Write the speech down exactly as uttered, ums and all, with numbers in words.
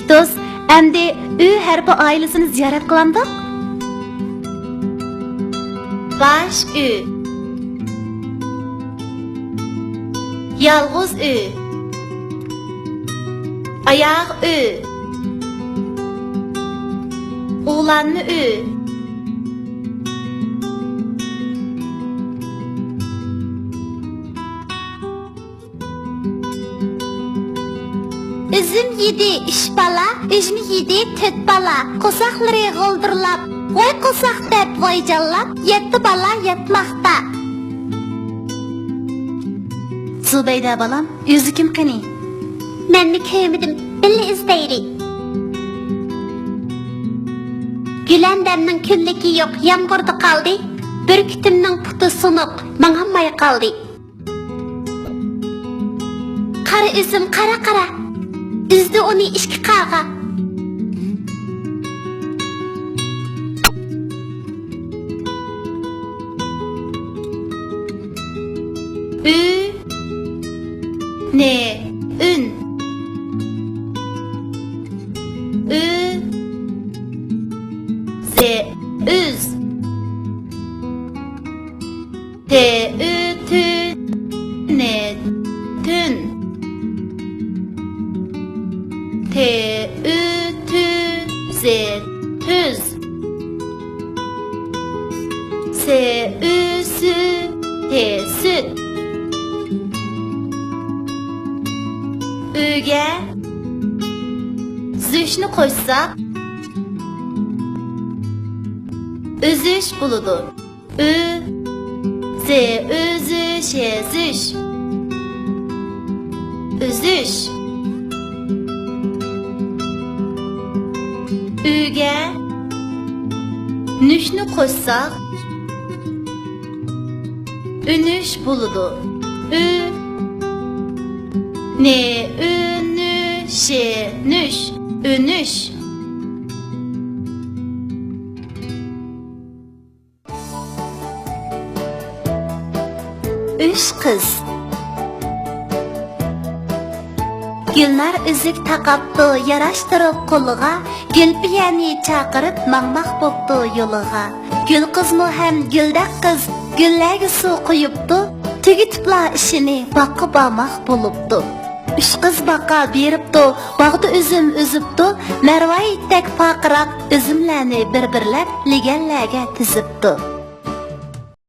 دوست، ئەمدى ئۆ ھەرپى ئائىلىسىنى زىيارەت قىلامدۇق؟ باش ئۆ. يالغۇز ئۆ. ئاياغ ئۆ. ئۇلانما ئۆ. ئۈزۈم يېدى ئۈچ بالا، ئۈجمە يېدى تۆت بالا. قورساقلىرى غولدۇرلاپ، ۋاي قورساق دەپ ۋايجانلاپ، يەتتە بالا ياتماقتا. زۇبەيدە بالام، ئۆزى كىم قېنى؟ مەنمۇ كۆرمىدىم، بىللە ئىزدەيلى. گۈلەندەمنىڭ كۈنلۈكى يوق، يامغۇردا قالدى. بۈركۈتۈمنىڭ پۇتى سۇنۇق، ماڭالماي قالدى. قارا ئۈزۈم، قارا، قارا. ئۈزدى ئۇنى ئىككى قاغا. ئۈ، نې، ئۈن. ئۈ، زې، ئۈز. تې، ئۈ، تۈ، نې، تۈن. تې، ئۈ، تۈ، زې، تۈز. سې، ئۈ، سۈ، تې، سۈت. ئۈگە زۈشنى قوشساق، ئۈزۈش بولىدۇ. ئۈ، زې، ئۈ، زۈ، شې، زۈش. ئۈزۈش. ئۈگە نۈشنى قوشساق، ئۈنۈش بولىدۇ. ئۈ، نې، ئۈ، نۈ، شې، نۈش. ئۈنۈش. ئۈچ قىز. گۈلنار ئۈزۈك تاقاپتۇ، ياراشتۇرۇپ قولىغا، گۈلپىيەنى چاقىرىپ ماڭماق بوپتۇ يولىغا. گۈل قىزمۇ ھەم گۈلدەك قىز، گۈللەرگە سۇ قۇيۇپتۇ، تۈگىتىپلا ئىشىنى باغقا بارماق بولۇپتۇ. ئۈچ قىز باغقا بېرىپتۇ، باغدا ئۈزۈم ئۈزۈپتۇ، مەرۋايىتتەك پارقىراق ئۈزۈملەرنى بىر-بىرلەپ لېگەنلەرگە تىزىپتۇ.